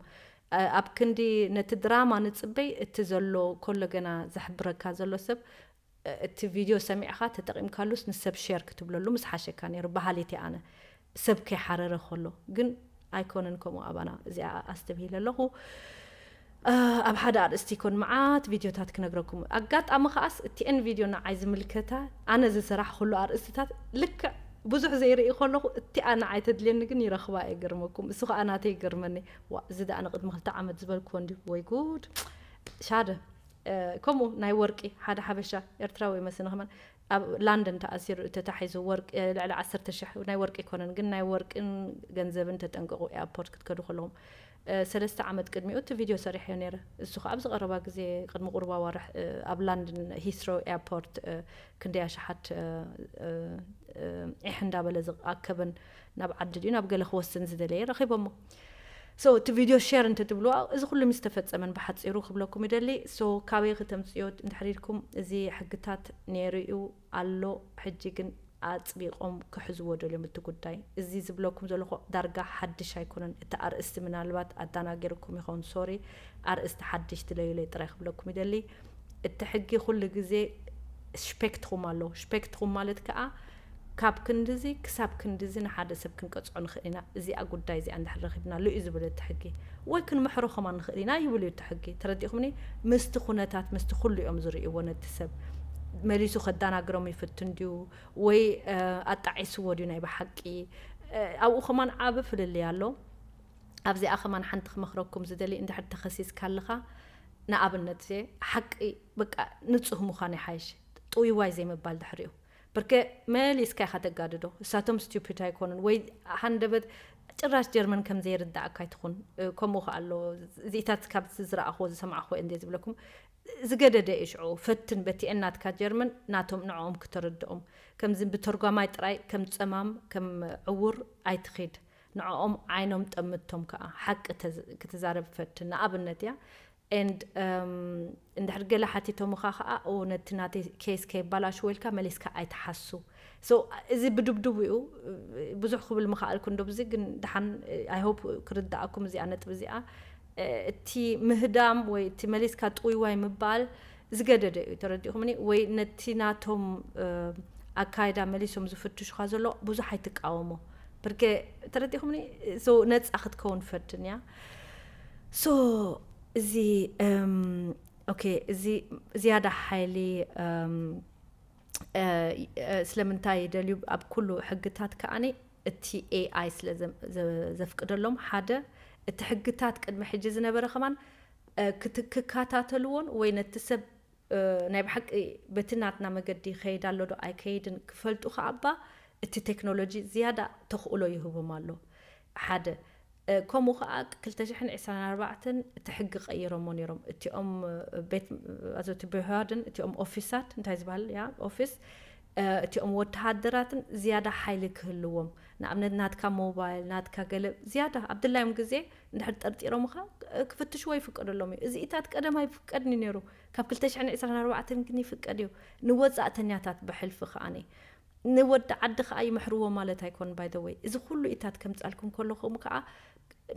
እ፣ ኣብ ክንዲ ነቲ ድራማ ንጽበይ፣ እቲ ዘሎ ከሎ ገና ዘሕብረካ ዘሎ ሰብ፣ እ፣ እቲ ቪድዮ ሰሚዕኻ ተጠቒምካሉስ ንሰብ ሼር ክትብለሉ ምስ ሓሸካ ነይሩ። በሃሊት እየ ኣነ፣ ሰብ ከይሓረረ ከሎ። ግን ኣይኮነን ከምኡ ኣባና። እዚኣ ኣስተብሂለ ኣለኹ። እ፣ ኣብ ሓደ ኣርእስቲ ይኮን መዓት ቪድዮታት ክነግረኩም። ኣጋጣሚ ከኣስ እቲአን ቪድዮ ንዓይ ዝምልከታ፣ ኣነ ዝሰራሕኩሉ ኣርእስትታት ልክዕ ብዙሕ ዘይርኢ ከለኹ እቲኣ ንዓይ ተድልየኒ ግን ይረኽባ እየ፣ ገርመኩም። እሱ ከኣ ናተይ ይገርመኒ። ዋ፣ እዚ ደኣ ንቅድሚ ክልተ ዓመት ዝበልክዎ እንድዩ። ወይ ጉድ። ሻደ፣ እ፣ ከምኡ ናይ ወርቂ ሓደ ሓበሻ ኤርትራዊ ይመስለኒ ከማን ኣብ ላንደን ተኣሲሩ ተታሒዙ ወርቂ፣ እ፣ ልዕሊ ዓሰርተ ሽሕ ናይ ወርቂ ኣይኮነን ግን ናይ ወርቅን ገንዘብን ተጠንቀቑ ኤርፖርት ክትከዱ ከለኹም። እ፣ ሰለስተ ዓመት ቅድሚኡ እቲ ቪድዮ ሰሪሐዮ ነይረ። እሱ ከኣ ኣብዚ ቀረባ ግዜ ቅድሚ ቁሩብ ኣዋርሕ፣ እ፣ ኣብ ላንደን ሂትሮ ኤርፖርት፣ እ፣ ክንደይ ኣሽሓት፣ እ፣ እ፣ እ፣ ዒሕ እንዳበለ ዝኣከበን ናብ ዓዲ ድዩ ናብ ገለ ክወስን ዝደለየ ረኺቦሞ። ሶ እቲ ቪድዮ ሼር እንተትብልዎ እዚ ኩሉ ምስ ተፈጸመን ብሓጺሩ ክብለኩም ይደሊ። ሶ ካበይ ክተምጽዮ እንድሕር ኢልኩም እዚ ሕግታት ነይሩ እዩ ኣሎ። ሕጂ ግን ኣጽቢቖም ክሕዝዎ ደልዮም እቲ ጉዳይ። እዚ ዝብለኩም ዘለኹ ዳርጋ ሓድሽ ኣይኮነን። እቲ ኣርእስቲ ምናልባት ኣዳናጊርኩም ይኸውን፣ ሶሪ። ኣርእስቲ ሓድሽ ድለዩለይ ጥራይ ክብለኩም ይደሊ። እቲ ሕጊ ኩሉ ግዜ ሽፔክትኹም ኣሎ። ሽፔክትኹም ማለት ከኣ ካብ ክንድዚ ክሳብ ክንድዚ ንሓደ ሰብ ክንቀጽዖ ንኽእል ኢና። እዚኣ ጉዳይ እዚኣ እንድሕር ረኺብናሉ እዩ ዝብል እቲ ሕጊ። ወይ ክንምሕሮ ከማን ንኽእል ኢና ይብል እዩ እቲ ሕጊ። ተረዲእኩምኒ? ምስቲ ኩነታት፣ ምስቲ ኩሉ እዮም ዝርእይዎ ነቲ ሰብ። መሊሱ ከዳናግሮም ይፍትን ድዩ? ወይ፣ እ፣ ኣጣዒስዎ ድዩ ናይ ብሓቂ? እ፣ ኣብኡ ከማን ዓቢ ፍልልይ ኣሎ። ኣብዚኣ ከማን ሓንቲ ክመኽረኩም ዝደሊ፣ እንድሕር ተኸሲስካ ኣለኻ፣ ንኣብነት፣ ሓቂ፣ በቃ፣ ንጹህ ምዃን ይሓይሽ፣ ጥውይዋይ ዘይምባል ድሕሪኡ። ብርከ መሊስካ ኢኻ ተጋድዶ። እሳቶም ስቱፒድ ኣይኮኑን፣ ወይ ሃንደበት ጭራሽ ጀርመን ከም ዘይርዳእካ ኣይትኹን። እ፣ ከምኡ ከኣ ኣሎ። እዚኢታት ካብ ዝረኣኽዎ ዝሰማዕኽዎ እንደ ዝብለኩም፣ ዝገደደ እዩ ሽዑ። ፈትን በቲ ናትካ ጀርመን ናቶም ንዕኦም ክተረድኦም። ከምዚ ብተርጓማይ ጥራይ ከም ጸማም፣ ከም ዕዉር ኣይትኺድ። ንዕኦም ዓይኖም ጠምቶም ከኣ ሓቂ ተዝ-፣ ክትዛረብ ፈትን። ንኣብነት እያ። And፣ እም፣ እንድሕር ገለ ሓቲቶምኻ ከኣ፣ ኦ፣ ነቲ ናተይ ኬስ ከየባላሽዎ ኢልካ መሊስካ ኣይትሓሱ። So፣ እዚ ብድብድቡ እዩ። ብዙሕ ክብል ምኸኣልኩ እንዶ ብዚ፣ ግን ደሓን፣ I hope ክርድኣኩም እዚኣ ነጥቢ እዚኣ። እ፣ እቲ ምህዳም ወይ እቲ መሊስካ ጥውይዋይ ምባል ዝገደደ እዩ፣ ተረዲእኩምኒ? ወይ ነቲ ናቶም፣ እ፣ ኣካይዳ መሊሶም ዝፍትሹኻ ዘሎ ብዙሕ ኣይትቃወሞ። ብርከ ተረዲእኩምኒ? So፣ ነጻ ክትከውን ፈትን እያ። So፣ እዚ፣ እም፣ ኦኬ፣ እዚ ዝያዳ ሓይሊ፣ እም፣ እ፣ እ፣ ስለምንታይ ይደልዩ? ኣብ ኩሉ ሕግታት ከኣኒ እቲ ኤኣይ ስለ ዘ-፣ ዘ-፣ ዘፍቅደሎም፣ ሓደ እቲ ሕግታት ቅድሚ ሕጂ ዝነበረ ከማን፣ እ፣ ክት-፣ ክከታተልዎን ወይ ነቲ ሰብ፣ እ፣ ናይ ብሓቂ በቲ ናትና መገዲ ይኸይድ ኣሎ ዶ ኣይከይድን ክፈልጡ ከኣባ እቲ ቴክኖሎጂ ዝያዳ ተኽእሎ ይህቦም ኣሎ። ሓደ፣ እ፣ ከምኡ ከኣ ክልተ ሽሕን ዕስራን ኣርባዕተን እቲ ሕጊ ቀይሮሞ ነይሮም። እቲኦም፣ እ፣ ቤት፣ ኣዞቲ ብሃድን እቲኦም ኦፊሳት እንታይ ዝበሃል፣ ያ፣ ኦፊስ፣ እ፣ እቲኦም ወተሃደራትን ዝያዳ ሓይሊ ክህልዎም፣ ንኣብነት ናትካ ሞባይል፣ ናትካ ገለ ዝያዳ ኣብ ድላዮም ግዜ እንድሕር ጠርጢሮምኻ፣ እ፣ ክፍትሽዎ ይፍቀደሎም እዩ። እዚ ኢታት ቀደም ኣይፍቀድን እዩ ነይሩ። ካብ ክልተ ሽሕን ዕስራን ኣርባዕተን ግን ይፍቀድ እዩ። ንወጻእተኛታት ብሕልፊ ከኣኒ ንወዲ ዓዲ ከኣ ይምሕርዎ ማለት ኣይኮን፣ by the way። እዚ ኩሉ ኢታት ከምጻልኩም ከለኹም ከኣ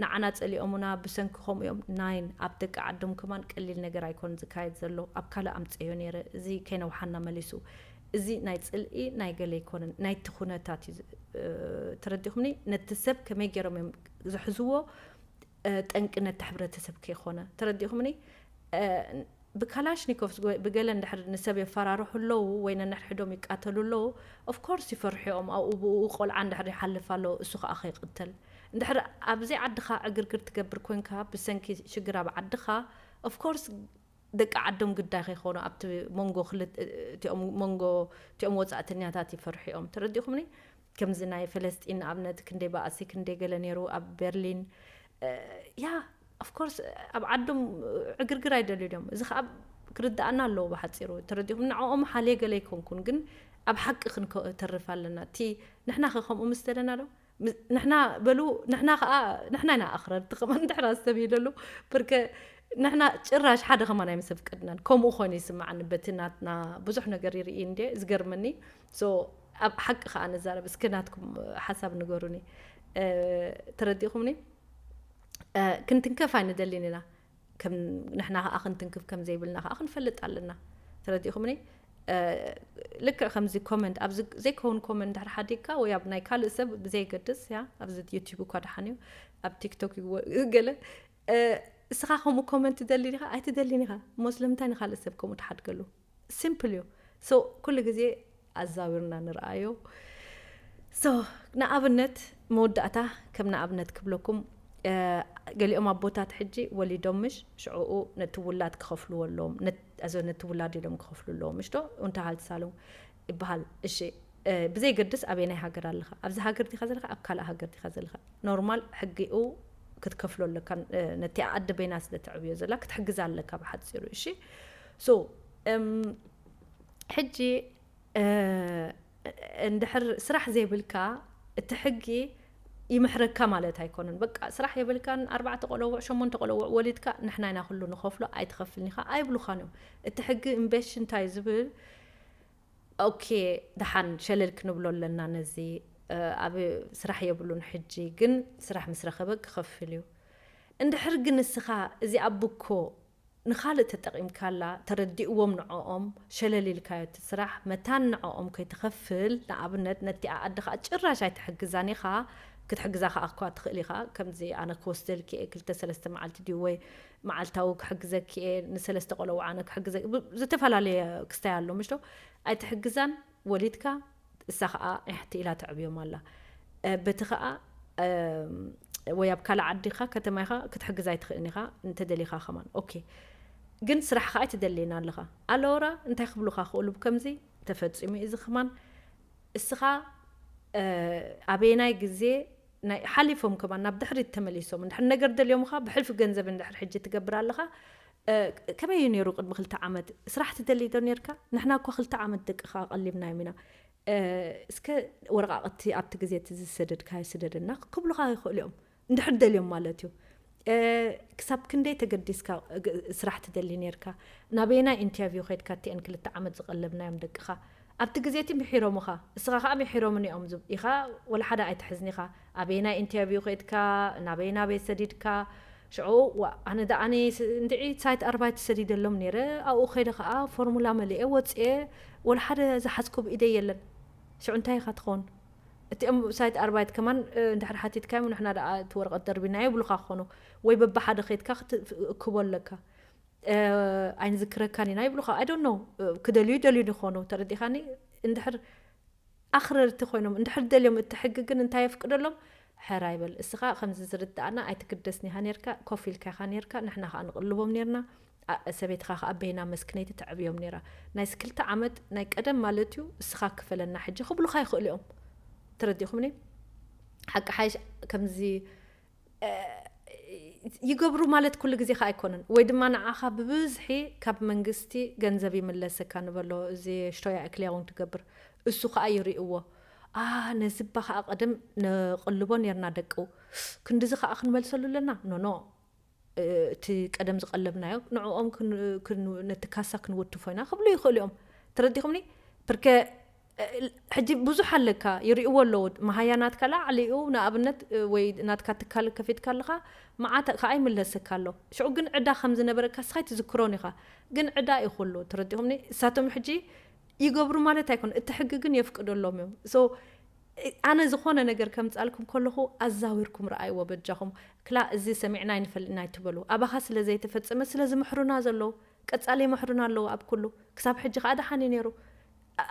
ንዓና ጸሊኦሙና ብሰንኪ ከምኡ እዮም። ናይን ኣብ ደቂ ዓዶም ከማን ቀሊል ነገር ኣይኮን ዝካየድ ዘሎ። ኣብ ካልእ ኣምጽዮ ነይረ። እዚ ከይነውሓና መሊሱ። እዚ ናይ ጽልኢ ናይ ገለ ኣይኮንን። ናይቲ ኩነታት እዩ ዝ-፣ እ፣ ተረዲኹምኒ? ነቲ ሰብ ከመይ ገይሮም እዮም ዝሕዝዎ፣ እ፣ ጠንቂ ነቲ ሕብረተሰብ ከይኮነ። ተረዲኹምኒ? እ፣ ብካላሽኒኮቭስ ወይ ብገለ እንድሕር ንሰብ የፈራርሑ ኣለዉ ወይ ነንሕድሕዶም ይቃተሉ ኣለዉ፣ of course ይፈርሑ እዮም። ኣብኡ ብኡ ቆልዓ እንድሕር ይሓልፍ ኣሎ፣ እሱ ከኣ ከይቅተል። እንድሕር ኣብ ዘይዓድኻ ዕግርግር ትገብር ኮንካ፣ ብሰንኪ ሽግር ኣብ ዓድኻ፣ of course ደቂ ዓዶም ግዳይ ከይኾኑ፣ ኣብቲ መንጎ ክልተ፣ እቲኦም መንጎ እቲኦም ወጻእተኛታት ይፈርሑ እዮም። ተረዲኹምኒ? ከምዚ ናይ ፈለስጢን ንኣብነት ክንደይ ባእሲ፣ ክንደይ ገለ ነይሩ ኣብ ቤርሊን። እ፣ ያ፣ of course ኣብ ዓዶም ዕግርግር ኣይደልዩ ድዮም። እዚ ከኣ ክርድኣና ኣለዎ ብሓጺሩ። ተረዲኹም? ንዕኦም ሓልየ ገለ ኣይኮንኩን፣ ግን ኣብ ሓቂ ክንተርፍ ኣለና። እቲ ንሕና ከ ከምኡ ምስ ደለና ዶ? ም-፣ ንሕና በሉ፣ ንሕና ከኣ፣ ንሕና ኢና ኣኽረርቲ ከማን ድሕር ኣስተብሂለሉ። ብርከ ንሕና ጭራሽ ሓደ ከማን ኣይምሰፍቀድናን። ከምኡ ኮይኑ ይስምዓኒ፣ በቲ ናትና ብዙሕ ነገር ይርኢ እንዴ፣ ዝገርመኒ። So፣ ኣብ ሓቂ ከኣ ንዛረብ፣ እስከ ናትኩም ሓሳብ ንገሩኒ። እ፣ ተረዲእኩምኒ? እ፣ ክንትንከፍ ኣይንደልን ኢና። ከም ንሕና ከኣ ክንትንክፍ ከም ዘይብልና ከኣ ክንፈልጥ ኣለና። ተረዲእኩምኒ? እ፣ ልክዕ ከምዚ ኮመንት፣ ኣብዚ ዘይከውን ኮመንት ድሕሪ ሓዲግካ ወይ ኣብ ናይ ካልእ ሰብ ብዘይገድስ፣ ያ፣ ኣብዚ ዩቲዩብ እኳ ደሓን እዩ፣ ኣብ ቲክቶክ ይወ-፣ ገለ፣ እ፣ እስኻ ከምኡ ኮመንት ትደሊ ዲኻ? ኣይትደልን ኢኻ። እሞ ስለምንታይ ንኻልእ ሰብ ከምኡ ትሓድገሉ? ሲምፕል እዩ። So፣ ኩሉ ግዜ ኣዛዊርና ንርኣዮ። So፣ ንኣብነት፣ መወዳእታ ከም ንኣብነት ክብለኩም፣ እ፣ ገሊኦም ኣቦታት ሕጂ ወሊዶም ምሽ፣ ሽዑኡ ነቲ ውላድ ክኸፍልዎ ኣለዎም። ነት-፣ ኣዞ ነቲ ውላድ ኢሎም ክኸፍሉ ኣለዎም። ምሽ ዶ? እንተ ሃልትሳሉ ይበሃል። እሺ፣ እ፣ ብዘይገድስ ኣበየናይ ሃገር ኣለኻ? ኣብዚ ሃገር ዲኻ ዘለኻ? ኣብ ካልእ ሃገር ዲኻ ዘለኻ? ኖርማል ሕጊኡ ክትከፍሎ ኣለካ። እ፣ ነቲ ኣደ በይና ስለ ተዕብዮ ዘላ ክትሕግዛ ኣለካ ብሓጺሩ። እሺ? So፣ እም፣ ሕጂ፣ እ፣ እንድሕር ስራሕ ዘይብልካ እቲ ሕጊ ይምሕረካ ማለት ኣይኮነን። በቃ ስራሕ የብልካን፣ ኣርባዕተ ቆለውዕ፣ ሸሞንተ ቆለውዕ ወሊድካ ንሕና ኢና ኩሉ ንኸፍሎ፣ ኣይትኸፍልን ኢኻ ኣይብሉኻን እዮም። እቲ ሕጊ እምበሽ እንታይ ዝብል፣ ኦኬ፣ ደሓን ሸለል ክንብሎ ኣለና ነዚ፣ እ፣ ኣብ ስራሕ የብሉን ሕጂ፣ ግን ስራሕ ምስ ረኸበ ክኸፍል እዩ። እንድሕር ግን ንስኻ እዚኣ ብኮ ንኻልእ ተጠቒምካላ፣ ተረዲእዎም ንዕኦም፣ ሸለል ኢልካዮ እቲ ስራሕ፣ መታን ንዕኦም ከይትኸፍል፣ ንኣብነት ነቲኣ ኣደ ኸኣ ጭራሽ ኣይትሕግዛን ኢኻ፣ ክትሕግዛ ኸኣ እኳ ትኽእል ኢኻ። ከምዚ ኣነ ክወስደልኪ እየ፣ ክልተ ሰለስተ መዓልቲ ድዩ ወይ መዓልታዊ ክሕግዘኪ እየ፣ ንሰለስተ ቆለውዓ ኣነ ክሕግዘ-፣ ብ-፣ ዝተፈላለየ ክስታይ ኣሎ፣ ምሽ ዶ? ኣይትሕግዛን፣ ወሊድካ፣ እሳ ኸኣ እሕቲ ኢላ ተዕብዮም ኣላ። እ፣ በቲ ኸኣ፣ እም፣ ወይ ኣብ ካልእ ዓዲ ኢኻ፣ ከተማ ኢኻ፣ ክትሕግዝ ኣይትኽእልን ኢኻ፣ እንተደሊኻ ከማን። ኦኬ። ግን ስራሕ ኸኣ ኣይትደልይን ኣለኻ። ኣለወራ እንታይ ክብሉኻ ክእሉ፣ ብከምዚ ተፈጺሙ እዩ። እዚ ከማን እስኻ፣ እ፣ ኣበየናይ ግዜ ናይ ሓሊፎም ከማን ናብ ድሕሪት ተመሊሶም፣ እንድሕር ነገር ደልዮምኻ፣ ብሕልፊ ገንዘብ እንድሕር ሕጂ ትገብር ኣለኻ፣ እ፣ ከመይ እዩ ነይሩ ቅድሚ ክልተ ዓመት? ስራሕ ትደሊ ዶ ነርካ? ንሕና እኮ ክልተ ዓመት ደቅኻ ቀሊብናዮም ኢና። እ፣ እስከ ወረቓቕቲ ኣብቲ ግዜ እቲ ዝሰደድካዮ ስደደልና ክብሉኻ ይኽእሉ እዮም። እንድሕር ደልዮም ማለት እዩ። እ፣ ክሳብ ክንደይ ተገዲስካ ግ-፣ ስራሕ ትደሊ ነርካ? ናበየናይ ኢንተርቪው ኸይድካ እቲአን ክልተ ዓመት ዝቐለብናዮም ደቅኻ? ኣብቲ ግዜ እቲ ምሒሮምኻ፣ እስኻ ኸኣ ምሒሮምኒ እዮም ዝብ-፣ ኢኻ፣ ወላ ሓደ ኣይትሕዝን ኢኻ። ኣበየናይ ኢንተርቪው ኸይድካ፣ ናበይ ናበይ ሰዲድካ፣ ሽዑ፣ ዋ፣ ኣነ ደኣ ኣነ ስ-፣ እንድዒ ሳይት ኣርባይት ሰዲደሎም ነይረ፣ ኣብኡ ኸይደ ኸኣ ፎርሙላ መሊኤ ወጽኤ፣ ወላ ሓደ ዝሓዝኩ ብኢደይ የለን። ሽዑ እንታይ ኢኻ ትኸውን? እቲኦም ሳይት ኣርባይት ከማን፣ እ፣ እንድሕር ሓቲትካዮም፣ ንሕና ደኣ እቲ ወረቐት ደርቢናዮ ይብሉኻ ክኾኑ። ወይ በብሓደ ኸይድካ ክት-፣ እክቦ ኣለካ። እ፣ ኣይንዝክረካን ኢና ይብሉኻ። I don't know። እ፣ ክደልዩ ይደልዩ ይኾኑ። ተረዲኻኒ? እንድሕር ኣኽረርቲ ኮይኖም እንድሕር ደልዮም፣ እቲ ሕጊ ግን እንታይ የፍቅደሎም? ሕራይ በል፣ እስኻ ከምዚ ዝርድኣና ኣይትግደስን ኢኻ ነርካ፣ ኮፍ ኢልካ ኢኻ ነርካ፣ ንሕና ኸኣ ንቕልቦም ነርና፣ ኣ- ሰበይትኻ ኸኣ በይና መስክነይቲ ተዕብዮም ነራ። ናይ ስክልተ ዓመት ናይ ቀደም ማለት እዩ፣ እስኻ ክፈለና ሕጂ ክብሉኻ ይኽእሉ እዮም። ተረዲኹምኒ? ሓቂ ሓይሽ ከምዚ ይገብሩ ማለት ኩሉ ግዜ ከ ኣይኮነን። ወይ ድማ ንዓኻ ብብዝሒ ካብ መንግስቲ ገንዘብ ይምለሰካ ንበሎ፣ እዚ ሽቶያ እክልያውን ትገብር፣ እሱ ከኣ ይርእዎ። ኣ ነዚ እባ ከኣ ቀደም ነቕልቦ ነርና ደቁ፣ ክንድዚ ከኣ ክንመልሰሉ ኣለና። ኖኖ እቲ ቀደም ዝቐለብናዮ ንዕኦም ክን- ክን- ነቲ ካሳ ክንውትፎ ኢና ክብሉ ይኽእሉ እዮም። ተረዲኹምኒ? ብርከ ሕጂ ብዙሕ ኣለካ፣ ይርእዎ ኣለዉ። መሃያ ናትካ ላዕሊ እዩ። ንኣብነት ወይ ናትካ ትካል ከፊትካ ኣለኻ፣ መዓት ከኣ ይምለሰካ ኣሎ። ሽዑ ግን ዕዳ ከም ዝነበረካ እስኻ ኣይትዝክሮን ኢኻ። ግን ዕዳ እዩ ኩሉ። ተረዲኹምኒ? እሳቶም ሕጂ ይገብሩ ማለት ኣይኮነ፣ እቲ ሕጊ ግን የፍቅደሎም እዮም። So ኣነ ዝኾነ ነገር ከምጻልኩም ከለኹ ኣዛዊርኩም ረኣይዎ በጃኹም። ክላ እዚ ሰሚዕና ኣይንፈልጥና ኣይትበሉ። ኣባኻ ስለ ዘይተፈጸመ ስለ ዝምሕሩና ዘለዉ፣ ቀጻሊ ይምሕሩና ኣለዉ ኣብ ኩሉ። ክሳብ ሕጂ ከኣ ደሓን እዩ ነይሩ።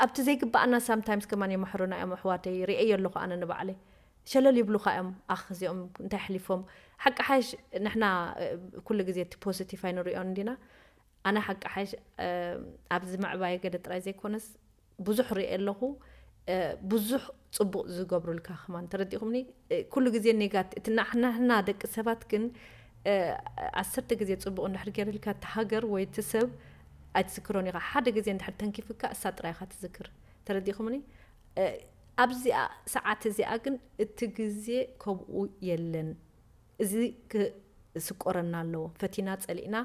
ኣብቲ ዘይግባኣና ሳምታይምስ ከማን የምሕሩና እዮም ኣሕዋተይ፣ ርእየ ኣለኹ ኣነ ንባዕለይ። ሸለል ይብሉኻ እዮም፣ ኣኽ እዚኦም እንታይ ኣሕሊፎም። ሓቂ ሓይሽ ንሕና ኩሉ ግዜ እቲ ፖዚቲቭ ኣይንሪኦን እንዲና። ኣነ ሓቂ ሓይሽ ኣብዚ ምዕባየ ገለ ጥራይ ዘይኮነስ ብዙሕ ሪኤ ኣለኹ። ብዙሕ ጽቡቕ ዝገብሩልካ ከማን ተረዲኹምኒ። ኩሉ ግዜ ኔጋት እቲ ናሕናሕና ደቂ ሰባት ግን ዓሰርተ ግዜ ጽቡቕ እንድሕር ገይርልካ እቲ ሃገር ወይ እቲ ሰብ ኣይትዝክሮን ኢኻ። ሓደ ግዜ እንድሕር ተንኪፍካ እሳ ጥራይ ኢኻ ትዝክር። ተረዲኹምኒ? ኣብዚኣ ሰዓት እዚኣ ግን እቲ ግዜ ከምኡ የለን። እዚ ክስቆረና ኣለዎ። ፈቲና ጸሊእና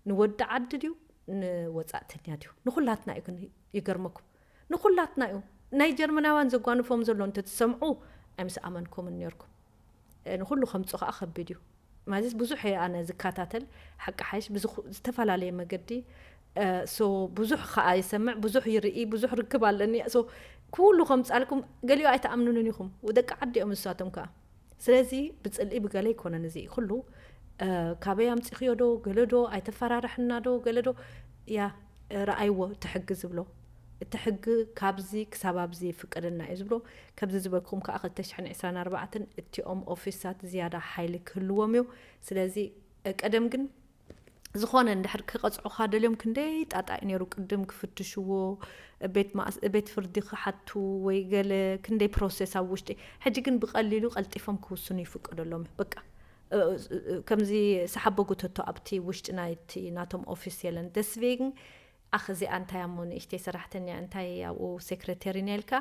ንወዲ ዓዲ ድዩ ንወጻእተኛ ድዩ ንኹላትና እዩ። ግን ይገርመኩም ንኹላትና እዩ። ናይ ጀርመናውያን ዘጓንፎም ዘሎ እንተትሰምዑ ኣይምስኣመንኩምን ነርኩም። ንኹሉ ከምፁ ከዓ ከቢድ እዩ። ማለትስ ብዙሕ እየ ኣነ ዝከታተል ሓቂ ሓይሽ ብዝኹ- ዝተፈላለየ መገዲ ሶ ብዙሕ ከዓ ይሰምዕ ብዙሕ ይርኢ ብዙሕ ርክብ ኣለኒ። ሶ ኩሉ ከምፃልኩም ገሊኡ ኣይተኣምኑንን ኢኹም። ደቂ ዓዲ እዮም ንሳቶም ከዓ። ስለዚ ብፅልኢ ብገለ ኣይኮነን እዚ ኩሉ። ካበይ ኣምፂኽዮ ዶ ገለ ዶ ኣይተፈራርሕና ዶ ገለ ዶ ያ ረኣይዎ እቲ ሕጊ ዝብሎ እቲ ሕጊ ካብዚ ክሳብ ኣብዚ ይፍቀደልና እዩ ዝብሎ። ከምዚ ዝበልኩም ከዓ ክልተ ሽሕን ዕስራን ኣርባዕተን እቲኦም ኦፊሳት ዝያዳ ሓይሊ ክህልዎም እዩ። ስለዚ ቀደም ግን ዝኾነ እንድሕር ክቐፅዑኻ ደልዮም ክንደይ ጣጣ እዩ ነይሩ ቅድም ክፍትሽዎ ቤት ፍርዲ ክሓቱ ወይ ገለ ክንደይ ፕሮሴስ ኣብ ውሽጢ። ሕጂ ግን ብቐሊሉ ቀልጢፎም ክውስኑ ይፍቀደሎም እዩ በቃ። ከምዚ ሰሓቦ ጉተቶ ኣብቲ ውሽጢ ናይቲ ናቶም ኦፊስ የለን ደስቬግን ኣኽ እዚኣ እንታይ ኣሞ ንእሽተይ ሰራሕተኛ እንታይ ኣብኡ ሴክሬተሪ ነልካ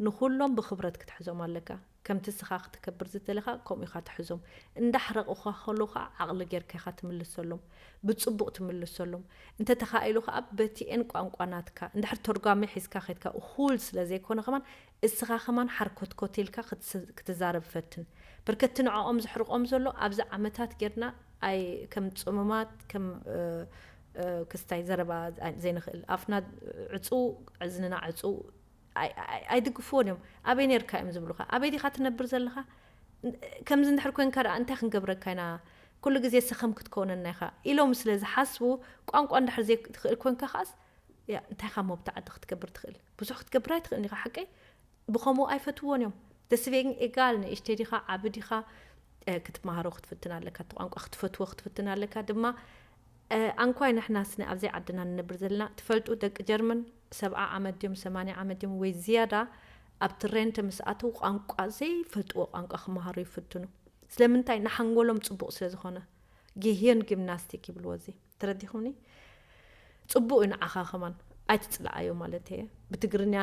ንኩሎም ብክብረት ክትሕዞም ኣለካ። ከምቲ ስኻ ክትከብር ዝደለኻ ከምኡ ኢኻ ትሕዞም። እንዳሕረቑኻ ከለዉ ከዓ ዓቕሊ ጌርካ ኢኻ ትምልሰሎም። ብፅቡቕ ትምልሰሎም። እንተተኻኢሉ ከዓ በቲኤን ቋንቋ ናትካ እንድሕር ተርጓሚ ሒዝካ ከድካ እኹል ስለ ዘይኮነ ከማን እስኻ ከማን ሓርኮትኮት ኢልካ ክትዛረብ ፈትን። ብርከቲ ንዕኦም ዝሕርቆም ዘሎ ኣብዚ ዓመታት ጌርና ኣይ ከም ፅሙማት ከም ክስታይ ዘረባ ዘይንኽእል ኣፍና ዕፁ ዕዝንና ዕፁ ኣይድግፍዎን እዮም። ኣበይ ነርካ እዮም ዝብሉካ ኣበይ ዲካ ትነብር ዘለካ? ከምዚ እንድሕር ኮንካ ደኣ እንታይ ክንገብረካ ኢና? ኩሉ ግዜ ሰኸም ክትከውነና ኢኻ ኢሎም ስለ ዝሓስቡ ቋንቋ እንድሕር ዘይትኽእል ኮንካ ከዓስ እንታይ ካብ መብቲ ዓዲ ክትገብር ትኽእል? ብዙሕ ክትገብር ኣይትኽእልን ኢኻ ሓቀይ? ብኸምኡ ኣይፈትዎን እዮም። ደስቬግን ኤጋል ንእሽተይ ዲኻ ዓቢ ዲኻ ክትመሃሮ ክትፍትን ኣለካ እቲ ቋንቋ ክትፈትዎ ክትፍትን ኣለካ ድማ። ኣንኳይ ንሕናስ ኣብዘይ ዓድና ንነብር ዘለና ትፈልጡ ደቂ ጀርመን ሰብዓ ዓመት ድዮም ሰማንያ ዓመት ድዮም ወይ ዝያዳ ኣብቲ ሬንት ምስ ኣተው ቋንቋ ዘይፈልጥዎ ቋንቋ ክመሃሩ ይፍትኑ። ስለምንታይ ንሓንጎሎም ጽቡቕ ስለ ዝኾነ። ጌህየን ጊምናስቲክ ይብልዎ እዚ ተረዲኹምኒ? ጽቡቕ እዩ ንዓኻ ከማን ኣይትጽልኣዮ ማለት እየ። ብትግርኛ